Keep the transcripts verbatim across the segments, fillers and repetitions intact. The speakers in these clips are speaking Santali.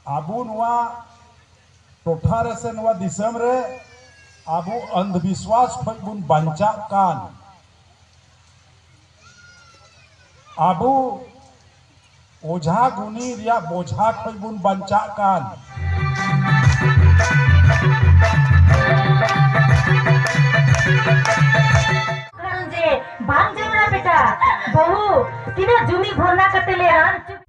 ᱟᱵᱚ ᱱᱚᱣᱟ ᱴᱚᱴᱷᱟ ᱨᱮ ᱥᱮ ᱱᱚᱣᱟ ᱫᱤᱥᱚᱢ ᱨᱮ ᱟᱵᱚ ᱚᱱᱫᱷᱚᱵᱤᱥᱣᱟᱥ ᱠᱷᱚᱱ ᱵᱚᱱ ᱵᱟᱧᱪᱟᱜ ᱠᱟᱱ, ᱟᱵᱚ ᱚᱡᱷᱟ ᱜᱩᱱᱤ ᱨᱮᱭᱟᱜ ᱵᱚᱡᱷᱟ ᱠᱷᱚᱱ ᱵᱚᱱ ᱵᱟᱧᱪᱟᱜ ᱠᱟᱱ᱾ ᱡᱮ ᱵᱟᱝ ᱡᱟᱹᱨᱩᱲᱟ ᱵᱮᱴᱟ, ᱵᱟᱹᱦᱩ ᱛᱤᱱᱟᱹᱜ ᱡᱩᱢᱤ ᱵᱷᱚᱨᱱᱟ ᱠᱟᱛᱮ ᱞᱮ ᱨᱟᱱ ᱦᱚᱪᱚ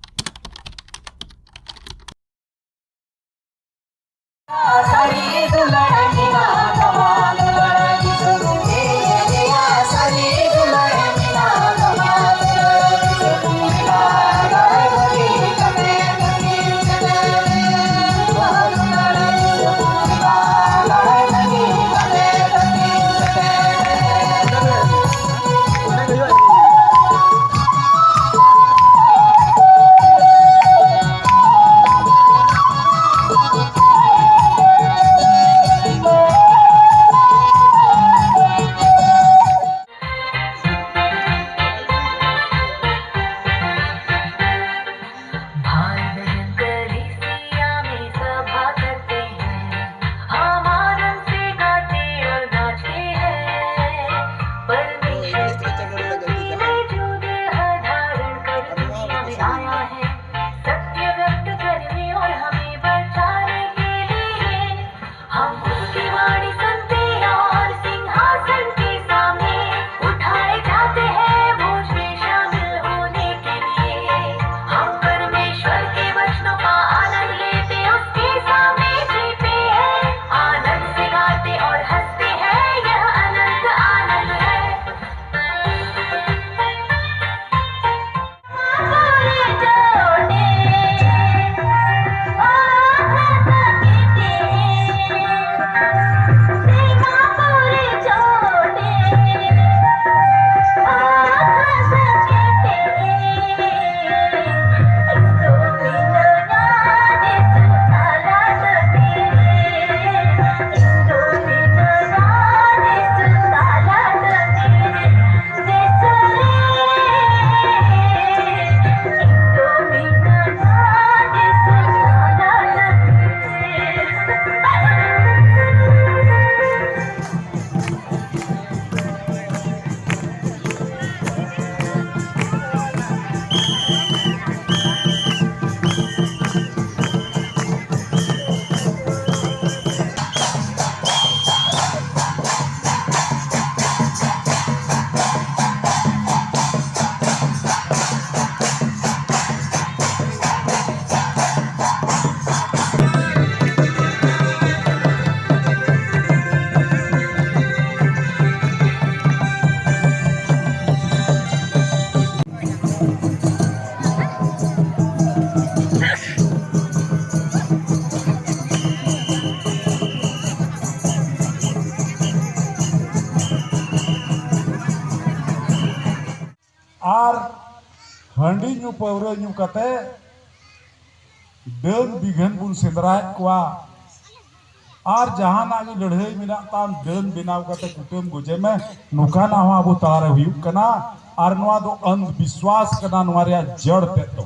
ᱦᱟᱺᱰᱤ ᱧᱩ ᱯᱟᱹᱣᱨᱟᱹ ᱧᱩ ᱠᱟᱛᱮ ᱰᱟᱹᱱ ᱵᱤᱜᱷᱟᱹᱱ ᱵᱚᱱ ᱥᱮᱸᱫᱽᱨᱟᱭᱮᱫ ᱠᱚᱣᱟ᱾ ᱟᱨ ᱡᱟᱦᱟᱱᱟᱜ ᱜᱮ ᱞᱟᱹᱲᱦᱟᱹᱭ ᱢᱮᱱᱟᱜ ᱛᱟᱢ, ᱰᱟᱹᱱ ᱵᱮᱱᱟᱣ ᱠᱟᱛᱮ ᱠᱩᱴᱟᱹᱢ ᱜᱚᱡᱮ ᱢᱮ, ᱱᱚᱝᱠᱟᱱᱟᱜ ᱦᱚᱸ ᱟᱵᱚ ᱛᱟᱞᱟᱨᱮ ᱦᱩᱭᱩᱜ ᱠᱟᱱᱟ᱾ ᱟᱨ ᱱᱚᱣᱟ ᱫᱚ ᱚᱱᱫᱷ ᱵᱤᱥᱣᱟᱥ ᱠᱟᱱᱟ, ᱱᱚᱣᱟ ᱨᱮᱭᱟᱜ ᱡᱟᱹᱲ ᱛᱮᱫ ᱫᱚ᱾